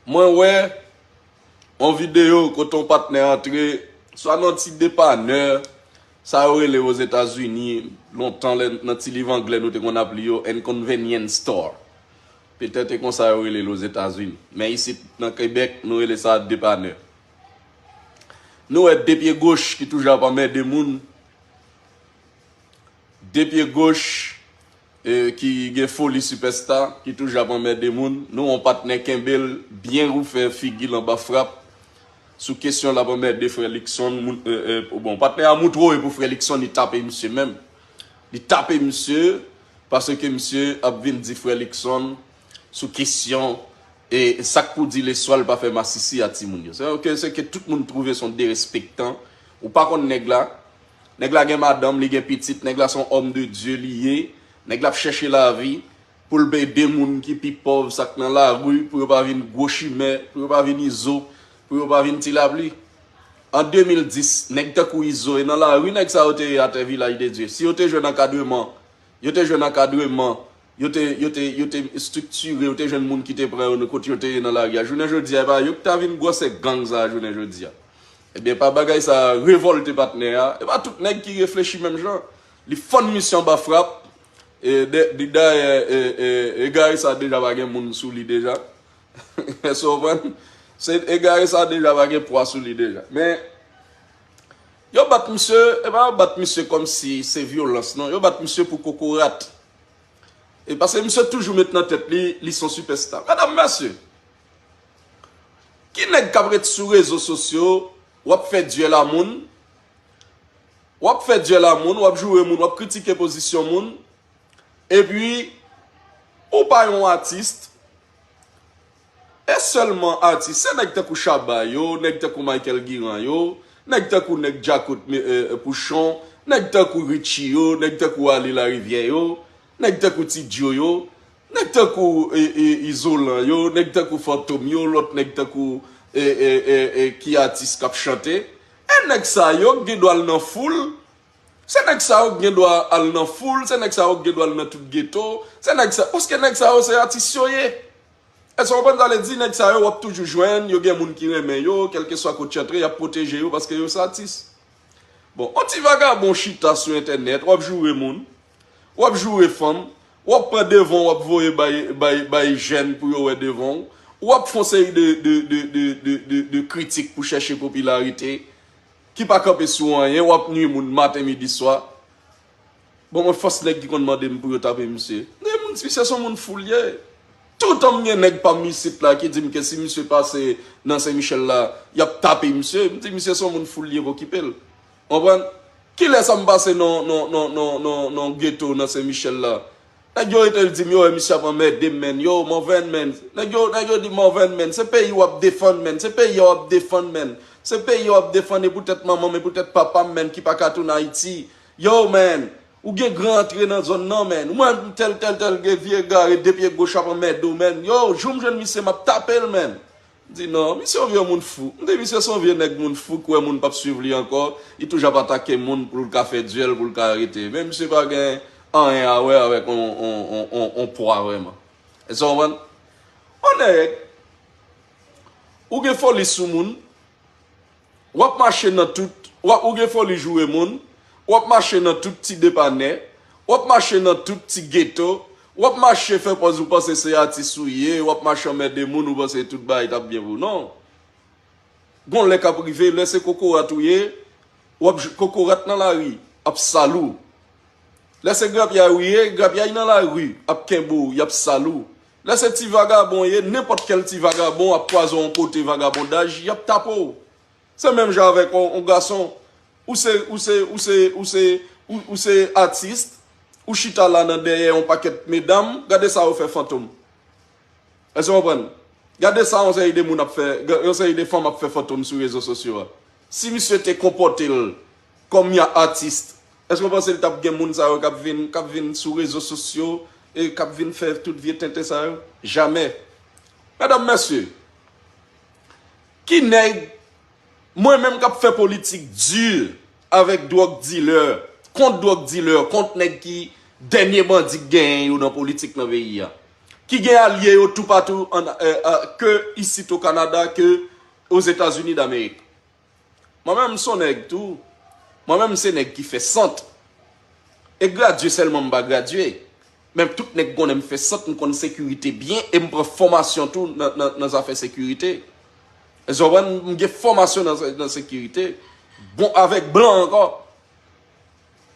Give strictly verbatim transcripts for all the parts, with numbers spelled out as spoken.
Mwen wè yon videyo kote yon patnè antre, swa nan ti depanè, sa yo rele Ozetazini, lontan lè, nan ti liv anglè nou te konn ap li yo, an convenience store. Petèt e konsa yo rele l Ozetazini. Men isit nan Kebèk, nou rele sa depanè. Nou wè de pye goch ki toujou ap anmède moun. De pye goch, e, ki gen foli sipèsta, ki toujou ap anmède moun. Nou wè yon patnè kenbe l byen, ou fè figi l anba frap. Sou kesyon l ap anmède frè Luckson, moun, e, e, bon, patnè a moutre w e pou frè Luckson, li tape misye menm. Li tape misye paske misye ap vin di frè Luckson sou kesyon e sa k pou di leswa l pa fè masisi a timoun yo. Se ke, se ke tout moun twouve se yon derespektan. Ou pa konn nèg la. Nèg la gen madanm, li gen pitit. Nèg la se yon homme de Dieu li ye. Nèg la ap chèche lavi pou l ede moun ki pi pòv, sa k nan lari, pou yo pa vin gwo chimè, pou yo pa vin Izo, pou yo pa vin Ti Lapli. An de mil dis, nèg tankou Izo, e nan lari nèg sa yo te ye atè Vilaj de Dye. Si yo te jwenn ankadreman, yo te jwenn ankadreman, yo te, yo te, yo te estriktire, yo te jwenn moun ki te pran yo nan kote yo te ye nan lari a. Jounen jodi a, e pa yo ki ta vin gwosè gang sa a jounen jodi a. Ebyen, pa bagay sa a revòlte patnè a. E pa tout nèg ki reflechi menm jan. Li fann misye anba frap. E de, de, dayè, e, e, egare sa a deja pa gen moun sou li deja. Èske w konprann? Se egare sa a deja pa gen pwa sou li deja. Men, yo bat misye, e pa yo bat misye kòmsi se vyolans, non. Yo bat misye pou kokorat. E paske misye toujou met nan tèt li, li se yon sipèsta. Medam, mesye, ki nèg k ap ret sou rezo sosyo, w ap fè dyèl a moun, w ap fè dyèl a moun, w ap joure moun, w ap kritike pozisyon moun, epi ou pa yon atis, e sèlman atis, se nèg tankou Shabba yo, nèg tankou Michael Guiran yo, nèg tankou nèg Djakout, e, e, Pouchon, nèg tankou Richie yo, nèg tankou Ale Larivyè yo, nèg tankou Ti Djo yo, nèg tankou, e, e, Izolan yo, nèg tankou Fantom yo, lòt nèg tankou, e, e, e, e, ki atis k ap chante. E nèg sa yo k gen dwa al nan foul, se nèg sa yo k gen dwa al nan foul, se nèg sa yo k gen dwa al nan tout geto, se nèg sa, paske nèg sa yo se atis yo ye. Èske w konprann sa vle di? Nèg sa yo w ap toujou jwenn, yo gen moun ki renmen yo, kèlkeswa kote y antre, y ap pwoteje yo paske yo se atis. Bon, yon ti vagabon chita sou entènèt, w ap joure moun, w ap joure fanm, w ap pran devan w, w ap voye bay, bay, bay jèn pou yo wè devan w, w ap fè yon seri de, de, de, de, de, de, de kritik pou chèche popilarite, ki pa kanpe sou anyen, w ap nwi moun maten, midi, swa. Bon, mwen fòs nèg ki konn mande m pou yo tape misye. Men moun, misye se yon moun fou l ye. Toutan m gen nèg pa m isit la ki di m ke si misye pase nan Sen Michèl la, y ap tape misye, m di misye se yon moun fou l ye, pa okipe l. Konprann? Kilè sa m pase nan, nan, nan, nan, nan, nan geto nan Sen Michèl la? Nèg yo rete di m yo wè misye ap anmède m, menn. Yo, Morvan, menn. Nèg yo, nèg yo di Morvan, menn. Se peyi w ap defann, menn. Se peyi a w ap defann, menn. Se peyi a w ap defann, e poutèt manman m, e poutèt papa m, menn, ki pa ka tounen Ayiti. Yo, menn. Ou gen gran antre nan zòn nan, menn. Ou menm, tèl, tèl, tèl, gen vye egare, de pye goch ap anmède w, menn. Yo, jou m jwenn misye, m ap tape l, menn. M di non, misye yon vye moun fou. M di misye se yon vye nèg moun fou ki wè moun p ap swiv li ankò. Li toujou ap atake moun pou l ka fè dyèl, pou l ka rete. Men misye pa gen anyen a wè avèk on, on, on, on, on pwa vrèman. Èske w konprann? On nèg, ou gen foli sou moun, w ap mache nan tout, w ap, ou gen foli joure moun, w ap mache nan tout ti depanè, w ap mache nan tout ti geto, w ap mache fè pòz ou panse se atis ou ye, w ap mache anmède moun, ou panse tout bagay t ap byen pou ou. Non. Gon lè k ap rive, lè se kokorat ou ye, w ap j-, kokorat nan lari ap sal ou. Lè se grapyay ou ye, grapyay nan lari ap kenbe w, y ap sal ou. Lè se ti vagabon w ye, nenpòt kèl ti vagabon ap kwaze w yon kote vagabondaj, y ap tape w. Se menm jan avèk yon, yon gason. Ou se, ou se, ou se, ou se, ou, ou se atis, ou chita la nan dèyè yon pakèt medam, gade sa yo fè Fantom. Èske w konprann? Gade sa yon seri de moun ap fè, yon seri de fanm ap fè Fantom sou rezo sosyo a. Si misye te konpòte l kòm yon atis, èske w panse l t ap gen moun sa yo k ap vin, k ap vin sou rezo sosyo e k ap vin fè tout vye tenten sa yo? Jamè. Medam, mesye, ki nèg Mwen menm k ap fè politik di avèk dwòg dilè, kont dwòg dilè, kont nèg ki dènye bandi k genyen yo nan politik nan peyi a. ki gen alye yo toupatou an, eh, eh, ke isit o Kanada, ke Ozetazini Damerik. Mwen menm, m se yon nèg tou. Mwen menm, m se nèg ki fè sant. E gradye sèlman m pa gradye. Men tout nèg konnen m fè sant, m konn sekirite byen, e m pran fòmasyon tou nan, nan, nan zafè sekirite. Èske w konprann? M gen fòmasyon nan, nan sekirite. Bon, avèk blan ankò.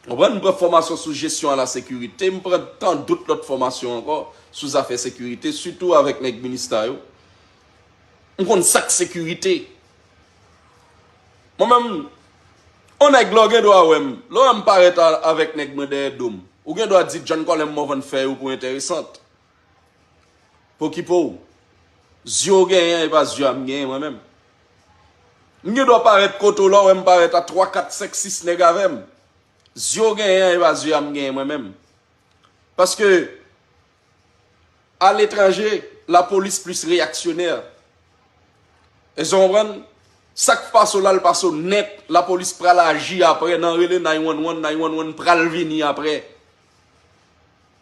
Konprann? M pran fòmasyon sou jesyon a la sekirite, m pran tan dòt lòt fòmasyon ankò sou zafè sekirite, sitou avèk nèg minista yo. M konn sa k sekirite. Mwen menm, yon nèg lè w gen dwa wè m, lè w wè m parèt a- avèk nèg mwen dèyè do m, ou gen dwa di John Colin Morvan fè yo pou enteresant. Pokipo w. Zye w genyen, e pa zye a m genyen mwen menm. M gen dwa parèt kote w lè w wè m parèt a twa, kat, senk, sis nèg avè m. Zye w genyen, e pa zye a m genyen mwen menm. Paske, aletranje, lapolis plis reyaksyonè. Èske w konprann? Sa k pase w la, l pase w nèt. Lapolis pral aji apre, nan rele nine one one, nine one one pral vini apre.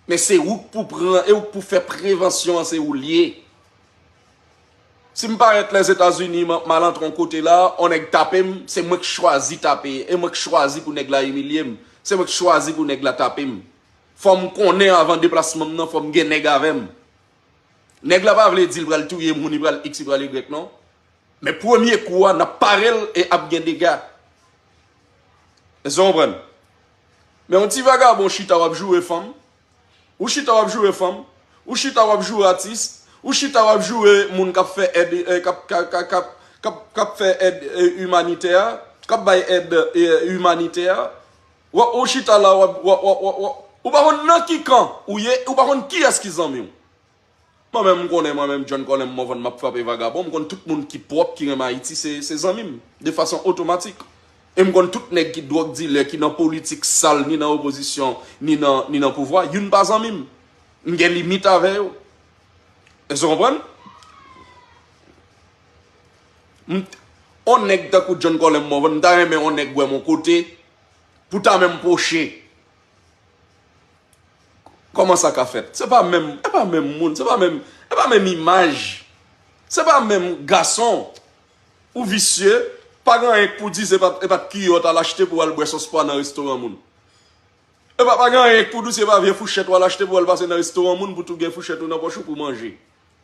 Men se ou k pou pran, e ou k pou fè prevansyon an, se ou l ye. Si m parèt Lèzetazini, m, m al antre yon kote la, yon nèg tape m, se mwen k chwazi tape, e mwen k chwazi pou nèg la imilye m. Se mwen k chwazi pou nèg la tape m. Fò m konnen avan deplasman m nan, fò m gen nèg avè m. Nèg la pa vle di l pral touye moun, li pral X, li pral Y, non. Men premye kou a, n ap pare l e ap gen dega. Èske w konprann? Men yon ti vagabon chita w ap joure fanm. Ou chita w ap joure fanm. Ou chita w ap joure atis. Ou chita w ap joure moun k ap fè èd, eh, k ap, k ap, k ap, k ap, k ap, k ap fè èd, eh, imanitè a. K ap bay èd, eh, imanitè a. W ap, ou chita la, w ap, w ap, w ap, w ap, w ap, ou pa konn nan ki kan ou ye, ou pa konn kiyès ki zanmi w. Mwen menm, m konnen mwen menm, John Colin Morvan, m ap frape vagabon. M konn tout moun ki pwòp, ki renmen Ayiti, se, se zanmi m, de fason otomatik. E m konn tout nèg ki dwòg dilè, ki nan politik sal, ni nan opozisyon, ni nan, ni nan pouvwa, youn pa zanmi m. M gen limit avè yo. Èske w konprann? M, on nèg tankou John Colin Morvan, m ta renmen on nèg wè m on kote, pou ta menm pwoche. Kòman sa ka fèt? Se pa menm, se pa menm moun, se pa menm, se pa menm imaj. Se pa menm gason. Ou visye, pa gen anyen k pou di se pa, e pa t kiyè w t al achte pou w al bwè sòs pwa nan restoran moun. E pa, pa gen anyen k pou di se pa vye fouchèt w al achte pou w al pase nan restoran moun pou tou gen fouchèt ou nan pòch ou pou manje.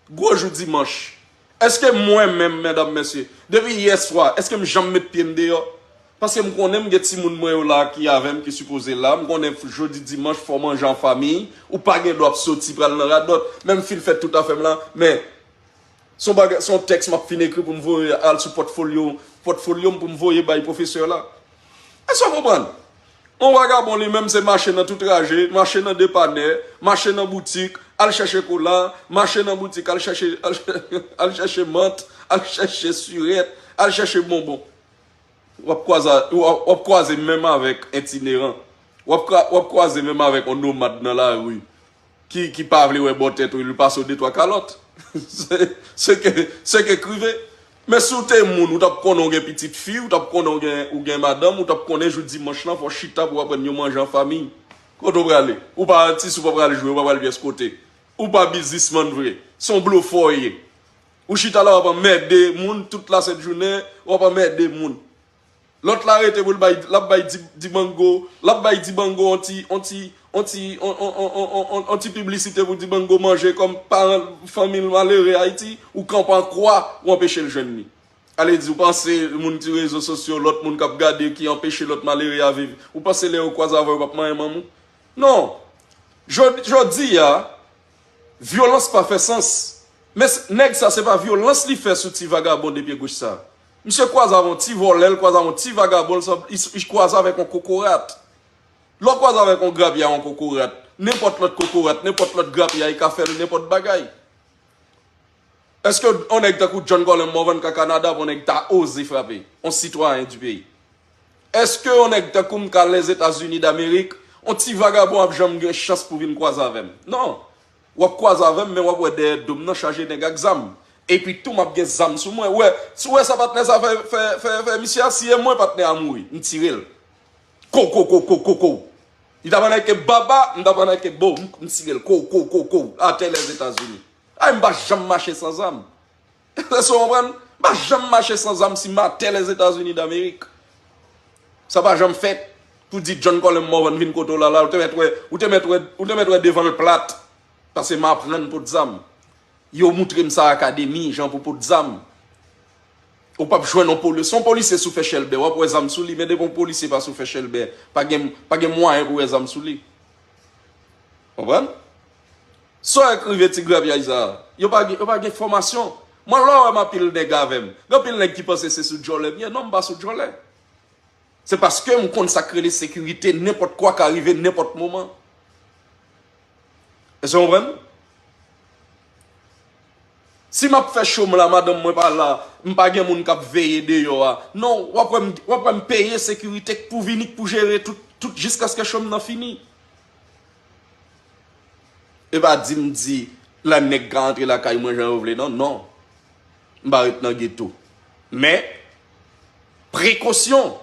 Gwo jou dimanch. Èske mwen menm, medam, mesye, depi yè swa, èske m janm met pye m deyò? Paske m konnen m gen timoun mwen yo la ki avè m, ki sipoze la. M konnen jodi dimanch, fò manje an fanmi. Ou pa gen dwa ap soti pral nan radòt. Men m fin fè tout afè m la. Men, se yon bagay, se yon tèks m ap fin ekri pou m voye al sou pòtfolyo, pòtfolyo m pou m voye bay pwofesè la. Èske w konprann? On vagabon li menm se mache nan tout raje, mache nan depanè, mache nan boutik, al chèche kola, mache nan boutik, al chèche, al, al chèche mant, al chèche sirèt, al chèche bonbon. W ap kwaze, w ap, w ap kwaze menm avèk itineran. W ap kwa- w ap kwaze menm avèk on nomad nan lari ki, ki pa vle wè bò tèt ou, li pase w de twa kalòt. Se, se ke, se ke k rive. Men si w te moun, ou t ap konnen w gen pitit fi, ou t ap konnen w gen, ou gen madanm, ou t ap konnen jou dimanch lan, fò w chita pou w aprann yon manje an fanmi. Kote w prale? Ou pa atis, ou pa pral jwe, ou pa pral pyès kote. Ou pa biznismann vre. Se yon blofè w ye. Ou chita la, w ap anmède moun tout lasent jounen, w ap anmède moun. Lòt la rete pou l bay, l ap bay Di-, Dibango, l ap bay Dibango on ti, on ti, on ti, on, on ti piblisite pou Dibango manje kòm paran fanmi l malere Ayiti, ou kanpe an kwa, ou anpeche l jwenn li. Ale di, ou panse moun ti rezo sosyo, lòt moun k ap gade ki anpeche lòt malere a viv, ou panse lè yo kwaze avè w, yo p ap manyen manm ou? Non. Jodi, jodi a, vyolans pa fè sans. Men s- nèg sa, se pa vyolans li fè sou ti vagabon de pye goch sa. Misye kwaze avè yon ti vòlè, l kwaze avè yon ti vagabon, l sanble, li, li kwaze avèk yon kokorat. Lè w kwaze avèk yon grapya, yon kokorat, nenpòt lòt kokorat, nenpòt lòt grapya, li ka fè l nenpòt bagay. Èske yon nèg tankou John Colin Morvan ka Kanada pou yon nèg ta oze frape yon sitwayen di peyi? Èske yon nèg tankou m ka Lèzetazini Damerik, yon ti vagabon ap janm gen chans pou vin kwaze avè m? Non. W ap kwaze avè m, men w ap wè dèyè do m nan chaje nèg ak zam. Epi tou, m ap gen zam sou mwen. Ou wè, si w wè sa patnè sa fè, fè, fè, fè misye a, si e mwen patnè a mouri, m tire l. Ko, ko, ko, ko, ko, ko. Li t ap ann eke baba, m t ap ann eke bo, m, m tire l, kow, kow, kow, kow, atè Lèzetazini. Ay, m pa janm mache san zam. Èske w konprann? M pa janm mache san zam si m atè Lèzetazini Damerik. Sa pa janm fèt pou di John Colem Morvan vin kote w la, la, ou te mèt wè, ou te mèt wè, ou te mèt wè devan l plat. Paske m aprann pot zam. Yo moutre m sa akademi, jan pou pot zam. Ou p ap jwenn yon polisye. Si yon polisye sou fè chèlbè, w ap wè zam sou li, men depi yon polisye pa sou fè chèlbè, pa gen, pa gen mwayen pou wè zam sou li. Konprann? Sa w rive ti grapyay sa a. Yo pa gen, yo pa gen fòmasyon. Mwen lè w wè m anpil nèg avè m. Gen anpil nèg ki panse se sou djòlè m ye. Non, m pa sou djòlè. Se paske m konn sa k rele sekirite, nenpòt kwa ka rive nenpòt moman. Èske w konprann? Si m ap fè cho m la, madanm mwen pa la, m pa gen moun k ap veye deyò a. Non, w ap wè m, w ap wè m peye sekirite k pou vini, k pou jere tout, tout jiskaske cho m nan fini. E pa di m di la nèg ka antre lakay mwen jan yo vle, non, non. M pa ret nan geto. Men, prekosyon!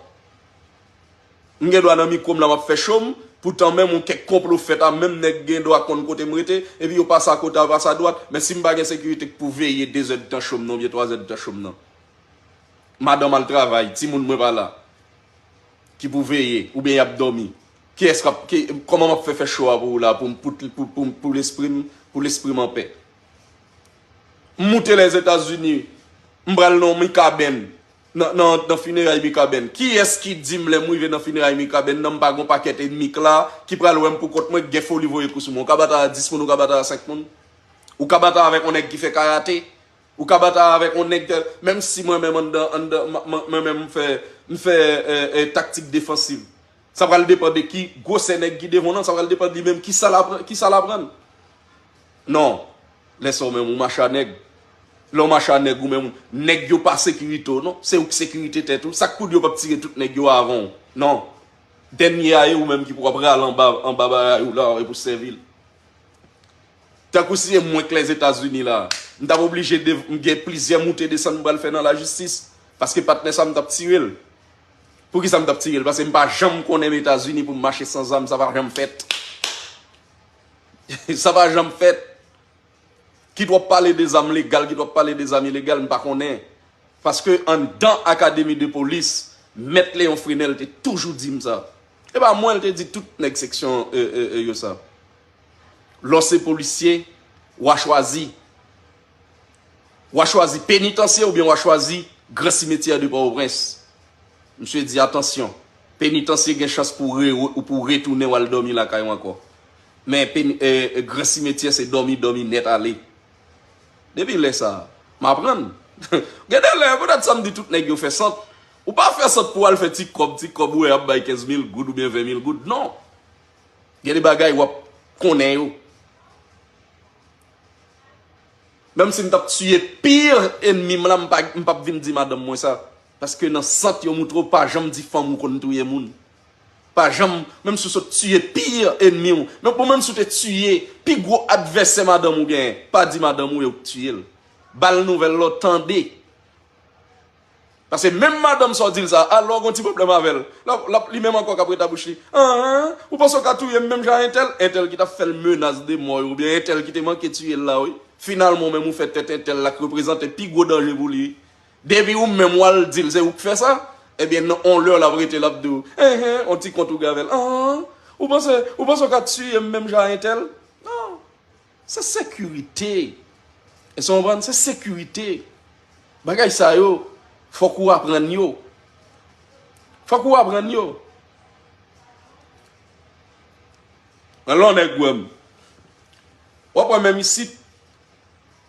M gen dwa nan mikwo m la, m ap fè cho m, poutan menm yon kèk konplo fèt a, menm nèg gen dwa konn kote m rete, epi yo pase akote a, pase adwat, men si m pa gen sekirite k pou veye de zè di tan cho m nan, oubyen twa zè di tan cho m nan, madanm al travay, timoun mwen pa la, ki pou veye, oubyen y ap dòmi, kiyès k ap, ki, kòman m ap fè fè cho a pou ou la, pou, pou, pou, pou, pou lespri m, pou lespri m anpè? M moute Lèzetazini, m pral nan yon mikabèn, nan, nan, nan fineray mikabèn. Kiyès ki di m lè m rive nan fineray mikabèn nan, m pa gon pakèt enmi k la, ki pral wè m pou kont mwen, k gen foli voye kou sou mwen? Ou ka bat a dis moun, ou ka bat a senk moun. Ou ka bat avèk yon nèg ki fè karate. Ou ka bat avèk yon nèg tèl, menm si mwen menm anndan, anndan, m, m, mwen menm m fè, m fè, eh, eh, taktik defansiv. Sa pral depann de ki gwosè nèg ki devan w nan, sa pral depann li menm kisa l aprann, kisa l aprann. Non. Lè sa w menm ou mache a nèg. Lè w mache a nèg ou menm, nèg yo pa sekirite w non. Se ou k sekirite tèt ou. Sa k pou di yo p ap tire tout nèg yo avan w? Non. Dènye a ye ou menm ki pou ap rale anba, anba bagay ou la, e pou sèvi l. Tankou si se mwen k Lèzetazini la, m t ap oblije de, m gen plizyè moute desann m pral fè nan lajistis. Paske patnè sa m t ap tire l. Poukisa m t ap tire l? Paske m pa janm konnen m Etazini pou m mache san zam, sa pa janm fèt. Sa pa janm fèt. Kit w ap pale de zam legal, kit w ap pale de zam ilegal, m pa konnen. Paske anndan Akademi de Polis, Mèt Léon Frenel te toujou di m sa. E pa mwen, l te di tout nèg seksyon, e, e, e, yo sa. Lè w se polisye, w a chwazi. W a chwazi penitansye oubyen w a chwazi Gran Simetyè de Pòtoprens. Misye di, atansyon, penitansye gen chans pou re, ou pou retounen w al dòmi lakay ou ankò. Men peni, e, e, Gran Simetyè se dòmi, dòmi nèt ale. Depi lè sa a, m aprann. Gen de lè, poutèt sa m di tout nèg yo fè sant. Ou pa fè sant pou w al fè ti kòb, ti kòb ou wè y ap bay kenz mil goud oubyen ven mil goud. Non. Gen de bagay w ap konnen yo. Menm si m t ap tiye pire enmi m la, m pa, m p ap vin di madanm mwen sa. Paske nan sant yo moutre w pa janm di fanm ou konn touye moun. Pa janm, menm si w sot tiye pire enmi w, menm, bon, menm si w te tiye pi gwo advèsè madanm ou genyen, pa di madanm ou e ou k tiye l. Ba l nouvèl la, w tande. Paske menm madanm sa w di l sa, a lè w gon ti pwoblèm avè l, l ap, l ap, li menm ankò k ap ret a bouch li. An, ou panse w ka touye m menm jan a entèl? Entèl ki t ap fè l menas de mò yo, oubyen entèl ki te manke tiye l la, wi. Finalman, ou menm ou fè tèt entèl la k reprezante pi gwo danje pou li, wi. Depi ou menm w al di l se ou k fè sa, ebyen, nan on lè l ap rete, l ap di w, enhen, on ti kont ou gen avè l. An, ou panse, ou panse w ka tiye m menm jan a entèl? Non. Se sekirite. Èske w konprann? Se sekirite. Bagay sa yo, fòk ou aprann yo. Fòk ou aprann yo. Alò, nèg wè m. W ap wè menm isit,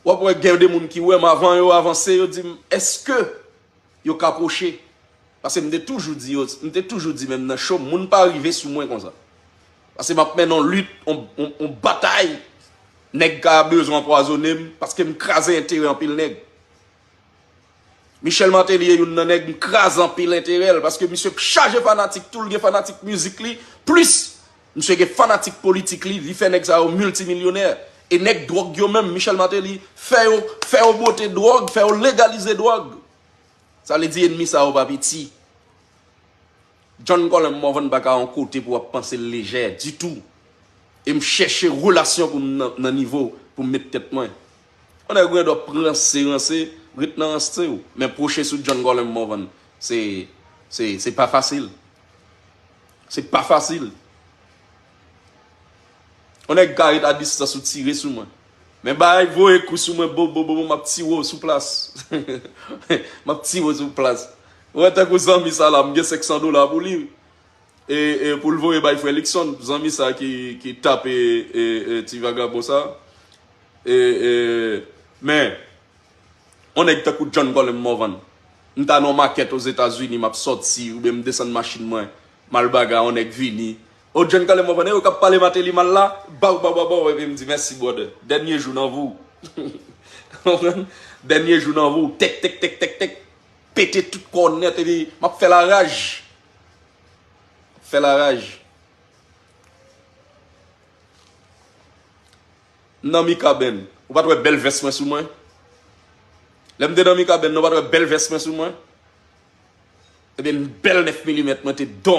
w ap wè gen de moun ki wè m avan yo avanse, yo di m, èske yo ka pwoche. Paske m te toujou di yo, m te toujou di menm nan cho m, moun pa rive sou mwen konsa. Paske m ap mennen yon lit, yon, yon, yon batay. Nèg ka bezwen anpwazonnen m, paske m kraze enterè anpil nèg. Michel Martelly e youn nan nèg m kraze anpil enterè l, paske misye chaje fanatik, tou l gen fanatik mizik li, plis misye gen fanatik politik li, li fè nèg sa yo miltimilyonè. E nèg dwòg yo menm, Michel Martelly fè yo, fè yo bwote dwòg, fè yo legalize dwòg. Sa vle di enmi sa yo pa piti. John Colin Morvan pa ka yon kote pou w ap panse l lejè ditou. E m chèche relasyon pou m nan, nan nivo pou m met tèt mwen. Yon nèg ou gen dwa ranse, ranse, ret nan ranse w. Men pwoche sou John Colin Morvan, se, se, se pa fasil. Se pa fasil. Yon nèg ka ret a distans ou tire sou mwen. Men bay voye kou sou mwen, bo, bo, bo, bo, m ap tire w sou plas. M ap tire w sou plas. Ou wè tankou zanmi sa la, m gen senk san dola pou li. E, e pou l voye bay frè Luckson, zanmi sa ki, ki tape e, e, ti vagabon sa. E, e, men, yon nèg tankou John Colin Morvan. M ta nan yon makèt Ozetazini, m ap sòti, oubyen m desann machin mwen, m al bagay, yon nèg vini. O John Colin Morvan, e yo k ap pale Martelly mal la, baw, baw, baw, baw, epi m di, mèsi, brother. Dènye jou nan vi w. Konprann? Dènye jou nan vi w. Tèk, tèk, tèk, tèk, tèk. Pete tout kò w nèt, epi m ap fè laraj. Fè laraj. M nan Mikaben. Ou pa t wè bèl vès mwen sou mwen? Lè m te nan Mikaben, ou pa t wè bèl vès mwen sou mwen? Ebyen, bèl nèf milimèt mwen te dò